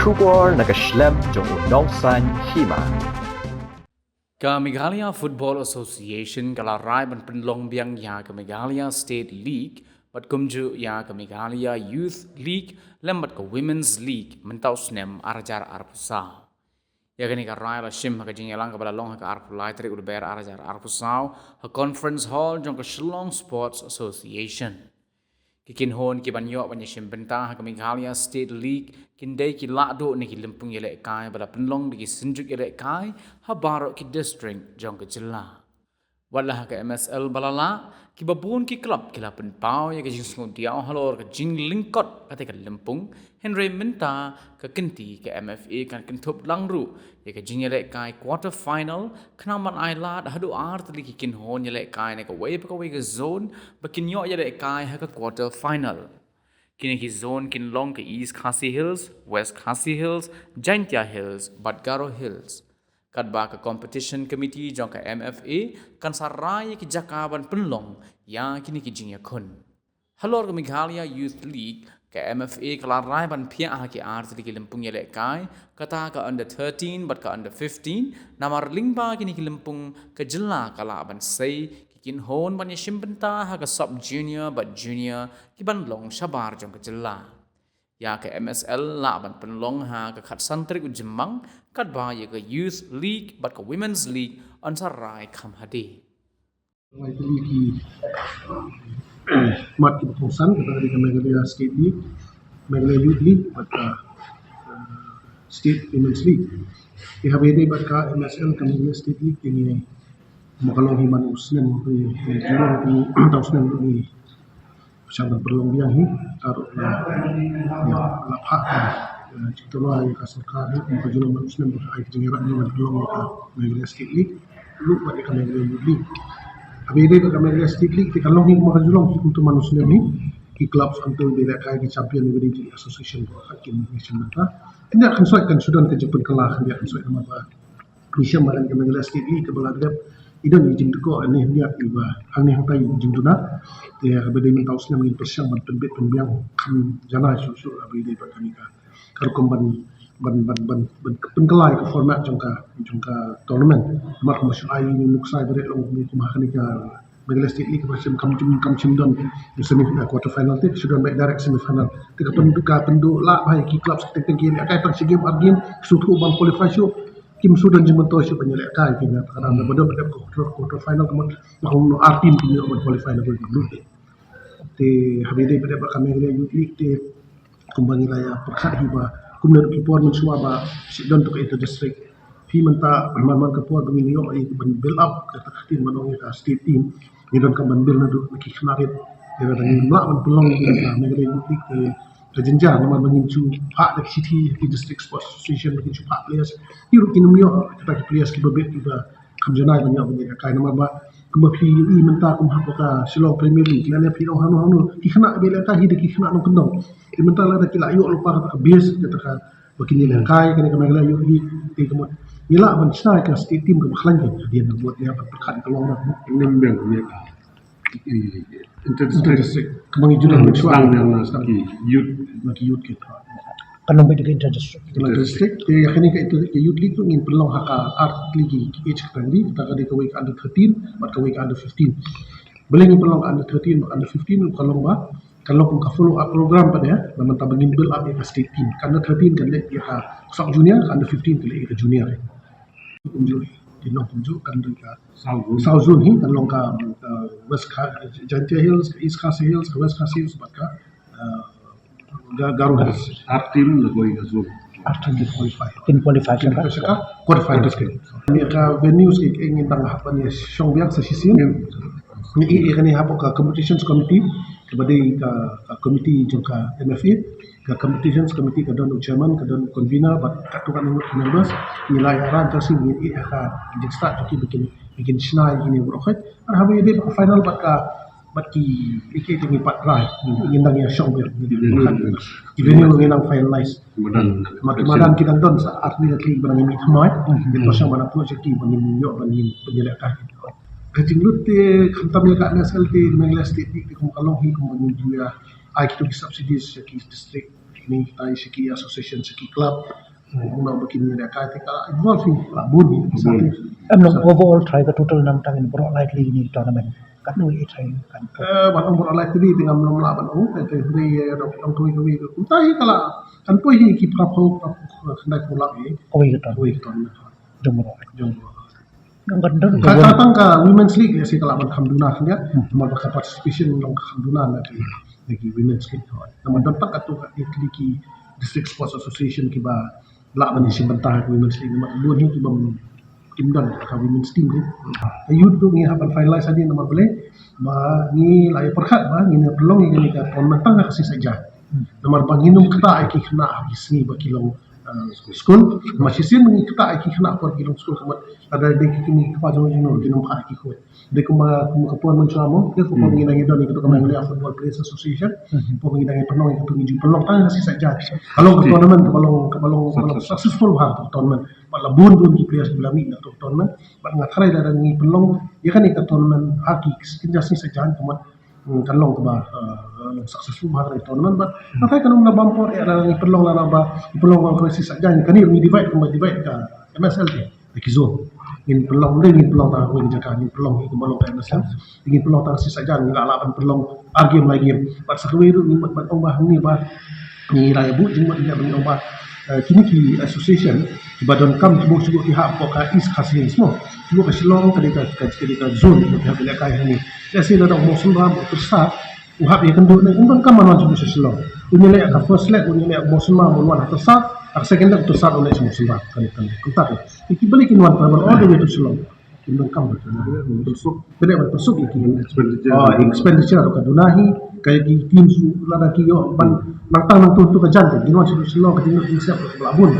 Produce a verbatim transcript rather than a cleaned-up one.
Khubor na ka shlem jong u nongsan hima. Ka Meghalaya Football Association ka la rai ban pynlong biang ïa ka Meghalaya State League bad kumjuh ïa ka Meghalaya Youth League lem bad ka Women's League mynta u snem ar hajar arphew saw. Ïa kane ka rai la shim ha ka jingïalang kaba la long ha ka arphew lai tarik u Lber ar hajar arphew saw ha Conference Hall jong ka Shillong Sports Association. Ki kynhun kiban ïoh ban ïashim bynta ha ka Meghalaya State League kin dei ki lahduh na ki lympung ïalehkai ba la pynlong da ki synjuk ïalehkai ha baroh ki district jong ka jylla. Wat la ha ka M S L ba la lah, kiba bun ki club ki la pynpaw ïa ka jingsngewdiaw halor ka jinglyngkot kata ka lympung, hynrei mynta ka kynti ka M F A kan kynthup lang ruh ïa ka jingïalehkai quarter final, khnang ban ailad haduh ar tylli ki kynhun ïalehkai na kawei pa kawei ka zone ba kin ïoh ïalehkai ha ka quarter final. Kine ki zone kin long ka East Khasi Hills, West Khasi Hills, Jaintia Hills bad Garo Hills. Katba ka Competition Committee jong ka M F A kan sa rai ïa ki jaka ban pynlong ïa kine ki jingïakhun. Halor ka Meghalaya Youth League, ka M F A ka la rai ban phiah ha ki ar tylli ki lympung ïalehkai, kata ka under thirteen bad ka under fifteen, namar lyngba kine ki lympung ka jylla ka lah ban sei ki kynhun ban ïashim bynta ha ka sub junior bad junior kiban long shabar jong ka jylla. Ïa ka M S L lah ban pynlong ha ka khatsan tarik u Jymmang, katba ïa ka Youth League bad ka Women's League yn sa rai kham hadien. Ngai tylli ki mat kiba kongsan, kata ka dei ka Meghalaya State League, Meghalaya Youth League bad ka, uh, State Women's League. Te haba ïadei bad ka M S L, ka Meghalaya State League, te ngi, ma ka long hi man u snem, eh, eh, jurong, eh, tang u snem, eh, Sha ban pynlong biang hi, ka ruh la, la phah ka, eh, jingtyrwa ïa ka sorkar hi, kum ka jingïarap ban pynlong ïa ka Meghalaya State League, ruh bad ïa ka Meghalaya Youth League. Haba ïadei bad ka Meghalaya State League, te ka long hi kum ka jingïarap hi, kum tu man u snem hi, ki clubs hangtu ba ïalehkai ki champion ïa ka association ba ka kin nation ka. Hynda kan soi kan shu don ka jingpynkylla, hynda kan soi namar ba Ngi shem ba ka Meghalaya State League kaba la dep, i don i jingdukor, i hynñiat, i ba hangne hangtai i jingduna. Te haba dei mynta u snem ngin pyrshang ban pynbit pynbiang kham janai shuh shuh haba dei bad kane ka, ka rukom ban, ban, ban, ban, ban pynkylla ïa ka format jong ka, jong ka tournament. Namar kumba shu ai nuksa ba dei long kumba ha kane ka Meghalaya State League kaba shim kam shim, kam shim don semi, eh, quarter final te, shu don beit direct semi final. Te ka pynduh, ka pynduh lah ba ïa ki clubs ki teng teng ki ïalehkai tang shi game ar game, shu thuh ban qualify shuh. Kim shu don jingmyntoi shuh ban ïalehkai, ki na ka dang ba don ba dep ka quarter, quarter final ka mut ba kumno ar team ki ïoh ban qualify na ka group. Te haba dei ba dep ka Meghalaya Youth League te kumba ngi la ïa pyrkhat hi ba kumno ki por mynshuwa ba shi don tu ka inter district. Phi mynta man man ka por ba ngin ïoh ïa ban build up kata ka team ban ong ïa ka state team. Ngi donkam ban build naduh na ki khynnah rit. Ïa ka dang ngim lah ban pynlong ïa ka Meghalaya Youth League te ka jynjar namar ba ngin shu phah da ki shithi ki District Sports Association ba ngin shu phah players. Ki ruh kin ym ïoh kata ki players kiba bit kiba kham janai ban ïoh ban ïalehkai namar ba kumba phi ïohi mynta kum hapoh ka Shillong Premier League lane phi ong hano hano ki khynnah ba ïalehkai hi da ki khynnah nongkyndong. Te mynta lada ki la ïoh lypa kata ka base kata ka ba kin ïalehkai kane ka Meghalaya Youth League te ka mut ngi lah ban shna ïa ka state team kaba khlaiñ kein hadien ba mut ïa ban pyrkhat ka long na. Ngim biang ïa ka inter district kaba ngi ju don mynshwa. Sdang biang na ki youth, na ki youth ki. Kan long beit ka inter district. Inter district te ïa kane ka inter, ka youth league tu ngin pynlong ha ka ar tylli ki age category, kata ka dei kawei ka under thirteen bad kawei ka under fifteen. Balei ngin pynlong ka under thirteen bad under fifteen, ka long ba kan long kum ka follow up program pat ïa, na mynta ba ngin build up ïa ka state team. Ka under thirteen kan leh ïa ka sub junior, ka under fifteen kan leh ïa ka junior. Kumjuh, ki long kumjuh kan dei ka saw zone, saw zone hi kan long ka, uh, West Kha-, Jaintia Hills, ka East Khasi Hills, ka West Khasi Hills bad ka, uh, Ga-, Garo Hills. Ar team la koi ka zone. Ar team kin qualify. Kin qualify sha ka quarter final. Ni ka venues ki, ki ngin dang hap ban ïa shong biang sa shisien. Ni i, i kane hapoh ka competitions committee, kaba dei ka, ka committee jong ka M F A, ka competitions committee ka don u chairman, ka don u convener, bad katto katne ngut ki members, ngi la ïa arrange ka shisien, ngi i ha ka jingstad jong ki ba kin, ba kin shna ïa kine baroh khoit. Ar haba ïadei bad ka final bad ka, bad ki, ki, ki, ki pat rai, ngin dang ïa shong biang, ki venue ngin dang finalize. Madan. Ma ki madan ki dang don sa ar tylli ki ba dang ïa mih thymmai. Ngin pyrshang ban approach ïa ki ba ngin ïoh ban ïa, ban ïalehkai. Ka jinglut te khamtam ïa ka N S L te Meghalaya State League te kum ka long hi kum ba ngin ju ïa ai kito ki subsidies ïa ki district. Ni tai sha ki association, sha ki club. Ong na ba kin ïa kai te ka involve hi la bun hi. Em long overall try ka total namar tang in bro lightly ni tournament. Katno i try kan. Eh, ban ong bro lightly te ngam long la ban ong te te hri ïa dok tang kawei kawei ka kumta hi ka la kan poi hi ki pra pho pra pho khyndai pho lak hi. Kawei ka tournament. Kawei ka tournament. Jong bro. Jong bro. Nang kan don Ka ka tang ka Women's League ïa si ka la ban kham duna khyndiat. Namar ba ka participation long ka kham duna na ki na ki Women's League. Namar don tang ka tu ka ki ki District Sports Association ki ba la ban ïa si bynta ha ka Women's League namar bun hi ki bym kim don ka Women's Team hi. Ka youth tu ngi hap ban finalize hadien namar balei ba ngi la ïa pyrkhat ba ngi na pynlong ïa kane ka tournament tang ha ka sngi Saitjaiñ. Namar ba ngi nym kata ïa ki khynnah ha ki sngi ba ki long eh, skul. Namar shisien ngi kata ïa ki khynnah por ki long skul ka mut lada dei ki kmie ki kpa jong jong ki nym phah ki khuid. Dei kumba kumba ka por mynshuwa mo, dei kumba ngi nang ïa don ïa katu ka Meghalaya Football Players Association. Por ngi nang ïa pynlong ïa katu ngi ju pynlong tang ha sngi Saitjaiñ. Ka long ka tournament kaba long kaba long kaba long successful bha ka tournament. Bad la bun bun ki players ki la mih na ka tournament. Bad nga tharai lada ngi pynlong ïa kane ka tournament ha ki kynja sngi Saitjaiñ ka mut Hmm, kan long kaba eh, successful bha ka tournament bad nga tharai kan ym da bam por eh lada ngi pynlong lada ba ngi pynlong ka sngi Saitjaiñ kane ngi divide kumba divide ka M S L te da ki zone. Ngin pynlong dei ngin pynlong tang kawei ka jaka ngin pynlong hi kumba long ka M S L. Ngin pynlong tang sngi Saitjaiñ ngi la lah ban pynlong ar game lai game bad sa kawei ruh ngi mut ban ong ba hangne ba ngi la ïa buh jingmut ngi ïa ban ong ba eh, kine ki association kiba donkam kiba shu ki hap ka East Khasi Hills mo. Kiba ka Shillong ka dei ka ka ka dei ka zone kiba ki hap ïa kai hangne. Let's say lada u Mawsynram u Tyrsad u hap ïa kynduh ne un donkam ban wan sha Shillong. Un ïaleh ka first leg un ïaleh u Mawsynram un wan ha Tyrsad, ha second leg u Tyrsad un leh sha Mawsynram. Kan kan kumta ka. Ki balei kin wan travel all the way to Shillong. Kin donkam ban pynsuk. Bad ban pynsuk ïa ki. Expenditure. Oh, expenditure ka duna hi ka ki team su lada ki ïoh ban nang tang nang tu tu ka jan ka. Kin wan sha Shillong ka jingmut jingsep ka la bun.